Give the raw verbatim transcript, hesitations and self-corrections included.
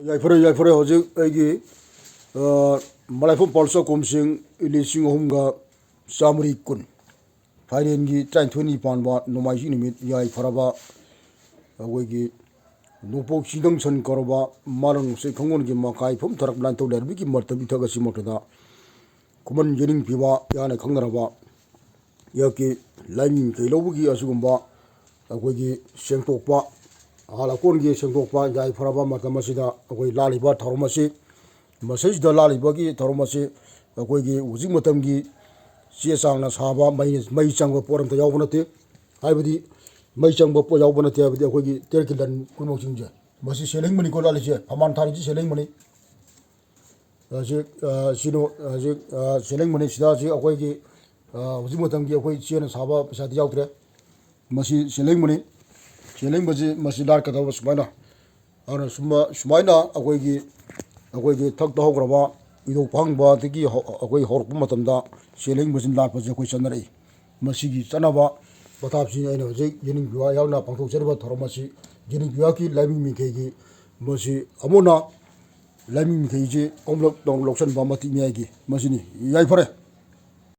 ꯌꯥꯏꯐꯔꯦ, ꯌꯥꯏꯐꯔꯦ꯫ ꯍꯧꯖꯤꯛ ꯑꯩꯒꯤ, ꯑ, ꯃꯂꯥꯏꯐꯝ ꯄꯥꯜ ꯆꯥꯛꯈꯨꯝꯁꯤꯡ ꯂꯤꯁꯤꯡ ꯑꯍꯨꯝꯒ ꯆꯥꯃꯔꯤ ꯀꯨꯟ, ꯐꯥꯏꯔꯦꯟꯒꯤ ꯇꯔꯥꯅꯤꯊꯣꯏꯅꯤ ꯄꯥꯟꯕ ꯅꯣꯡꯃꯥꯏꯖꯤꯡ ꯅꯨꯃꯤꯠ ꯌꯥꯏꯐꯔꯕ ꯑꯩꯈꯣꯏꯒꯤ ꯅꯣꯡꯄꯣꯛ ꯆꯤꯡꯗꯪ ꯁꯟ ꯀꯧꯔꯕ ꯃꯥꯂꯪ ꯁꯤ ꯈꯪꯉꯣꯟꯒꯤ ꯃꯀꯥꯏ ꯐꯝ ꯊꯔꯛ ꯂꯥꯟꯊꯧ ꯂꯩꯔꯝꯃꯤꯒꯤ ꯃꯇꯝ ꯏꯊꯛ ꯑꯁꯤꯃꯛꯇꯗ ꯈꯨꯃꯟ ꯌꯦꯅꯤꯡ ꯄꯤꯕ ꯌꯥꯅ ꯈꯪꯅꯔꯕ ꯌꯥꯛꯀꯤ ꯂꯥꯏꯅꯤꯡ ꯀꯩ ꯂꯧꯕꯒꯤ ꯑꯁꯤꯒꯨꯝꯕ ꯑꯩꯈꯣꯏꯒꯤ ꯁꯦꯡꯗꯣꯛꯄ, ꯑꯍꯜ ꯑꯀꯣꯟꯒꯤ ꯁꯦꯡꯗꯣꯛꯄ ꯌꯥꯏꯐꯔꯕ ꯃꯇꯝ ꯑꯁꯤꯗ ꯑꯩꯈꯣꯏ ꯂꯥꯛꯂꯤꯕ ꯊꯧꯔꯝ ꯑꯁꯤ, ꯃꯁꯤꯗꯩꯁꯤꯗ ꯂꯥꯛꯂꯤꯕꯒꯤ ꯊꯧꯔꯝ ꯑꯁꯤ ꯑꯩꯈꯣꯏꯒꯤ ꯍꯧꯖꯤꯛ ꯃꯇꯝꯒꯤ ꯆꯦ ꯆꯥꯡꯅ ꯁꯥꯕ ꯃꯩ, ꯃꯩ ꯆꯪꯕ ꯄꯣꯠ ꯑꯝꯇ ꯌꯥꯎꯕ ꯅꯠꯇꯦ꯫ ꯍꯥꯏꯕꯗꯤ ꯃꯩ ꯆꯪꯕ ꯄꯣꯠ ꯌꯥꯎꯕ ꯅꯠꯇꯦ ꯍꯥꯏꯕꯗꯤ ꯑꯩꯈꯣꯏꯒꯤ ꯇꯦꯔ ꯀꯤꯂꯟ ꯀꯨꯟꯃꯣꯛꯁꯤꯡꯁꯦ, ꯃꯁꯤ ꯁꯦꯂꯤꯡ ꯃꯅꯤꯀꯣ ꯂꯥꯛꯂꯤꯁꯦ, ꯐꯝꯕꯥꯜ ꯊꯥꯔꯤꯁꯤ ꯁꯦꯂꯤꯡ ꯃꯅꯤ꯫ ꯍꯧꯖꯤꯛ, ꯑ, ꯁꯤꯅꯣ, ꯍꯧꯖꯤꯛ, ꯑ, ꯁꯦꯂꯤꯡ ꯃꯅꯤ ꯁꯤꯗ ꯍꯧꯖꯤꯛ ꯑꯩꯈꯣꯏꯒꯤ, ꯑ, ꯍꯧꯖꯤꯛ ꯃꯇꯝꯒꯤ ꯑꯩꯈꯣꯏ ꯆꯦꯅ ꯁꯥꯕ ꯄꯩꯁꯥꯗꯤ ꯌꯥꯎꯗ꯭ꯔꯦ꯫ ꯃꯁꯤ ꯁꯦꯂꯤꯡ ꯃꯅꯤ꯫ ꯁꯦꯂꯤꯡ ꯃꯁꯤ, ꯃꯁꯤ ꯂꯥꯠꯀꯗꯧꯕ ꯁꯨꯃꯥꯏꯅ꯫ ꯑꯗꯨꯅ ꯁꯨꯝꯕ-, ꯁꯨꯃꯥꯏꯅ ꯑꯩꯈꯣꯏꯒꯤ, ꯑꯩꯈꯣꯏꯒꯤ ꯊꯛꯇ ꯍꯧꯈ꯭ꯔꯕ ꯏꯗꯧ ꯐꯪꯕꯗꯒꯤ ꯍꯧ-, ꯑꯩꯈꯣꯏ ꯍꯧꯔꯛꯄ ꯃꯇꯝꯗ ꯁꯦꯂꯤꯡ ꯃꯁꯤ ꯂꯥꯠꯄꯁꯦ ꯑꯩꯈꯣꯏ ꯆꯠꯅꯔꯛꯏ꯫ ꯃꯁꯤꯒꯤ ꯆꯠꯅꯕ ꯄꯊꯥꯞꯁꯤ ꯑꯩꯅ ꯍꯧꯖꯤꯛ ꯌꯦꯅꯤꯡ ꯄꯤꯕ ꯌꯥꯎꯅ ꯄꯥꯡꯊꯣꯛꯆꯔꯤꯕ ꯊꯧꯔꯝ ꯑꯁꯤ ꯌꯦꯅꯤꯡ ꯄꯤꯕꯒꯤ ꯂꯥꯏꯃꯤ ꯃꯤꯈꯩꯒꯤ ꯃꯁꯤ ꯑꯃꯨꯟꯅ ꯂꯥꯏꯃꯤ ꯃꯤꯈꯩꯁꯤ ꯑꯃꯨꯛꯂꯛ ꯇꯧꯅ ꯂꯧꯁꯤꯟꯕ ꯃꯇꯤꯛ ꯃꯤꯌꯥꯏꯒꯤ ꯃꯁꯤꯅꯤ꯫ ꯌꯥꯏꯐꯔꯦ꯫